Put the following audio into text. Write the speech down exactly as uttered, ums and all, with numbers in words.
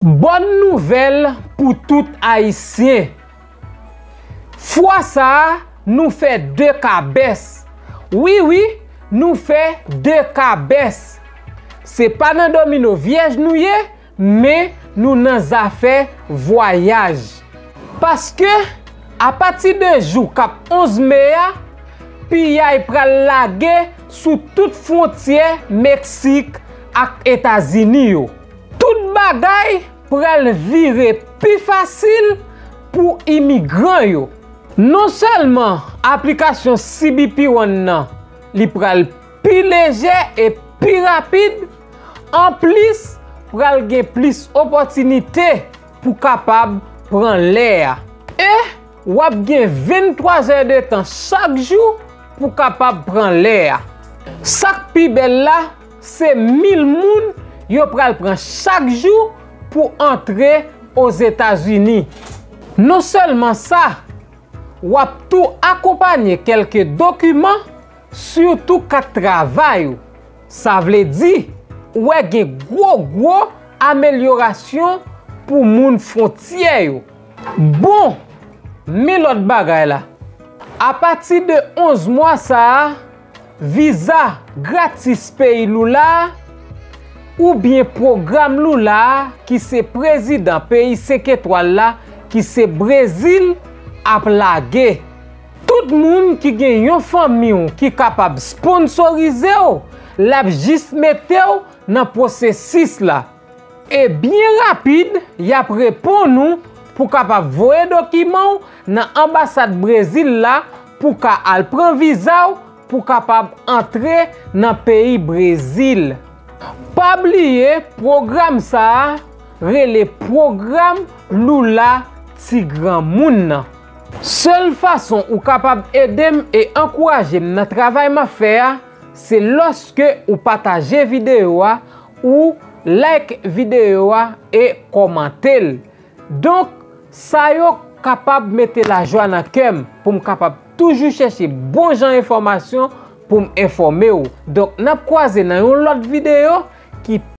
Bòn nouvèl pou tout Ayisyen. Fwa sa a, nou fè de kabès. Wi, wi, nou fè de kabès. Se pa nan domino vyèj nou ye, men nou nan zafè vwayaj. Paske, apati de jou k ap onz me a, piyay pral lage sou tout fwontyè Meksik ak Etazini yo. Tout bagay pral vire pi fasil pou imigran yo. Non sèlman aplikasyon C B P One nan, li pral pi lejè e pi rapid, anplis, pral gen plis opòtinite pou kapab pran lè a. E w ap gen venntwa zè de tan chak jou pou kapab pran lè a. Sa k pi bèl la, se mil moun yo pral pran chak jou pou antre Ozetazini. Non sèlman sa, w ap tou akonpanye kèlke dokiman, sitou kat travay ou. Sa vle di, ou wè gen gwo, gwo amelyorasyon pou moun fwontyè yo. Bon, men lòt bagay la. Apati de onz mwa sa a, viza gratis peyi Lula a, oubyen pwogram Lula a, ki se prezidan peyi senk etwal la, ki se Brezil, ap lage. Tout moun ki gen yon fanmi w ki kapab sponsorize w, l ap jis mete w nan pwosesis la. E byen rapid, y ap reponn ou pou kapab voye dokiman w nan anbasad Brezil la pou ka al pran viza w pou kapab antre nan peyi Brezil. Pa bliye, pwogram sa a rele pwogram Lula Ti Granmoun nan. Sèl fason ou kapab ede m e ankouraje m nan travay m ap fè a, se lòske ou pataje videyo a, ou like videyo a e kòmante l. Donk, sa yo kapab mete lajwa nan kè m pou m kapab toujou chèche bon jan enfòmasyon pou m enfòme w. Donk, n ap kwaze nan yon lòt videyo ki